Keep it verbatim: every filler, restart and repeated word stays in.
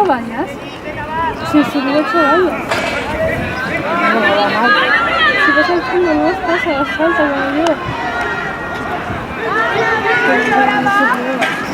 Vallas? Si subí ocho vallas. No va mal. Si vas al fondo, no estás a la falta, como yo. Pero no se puede.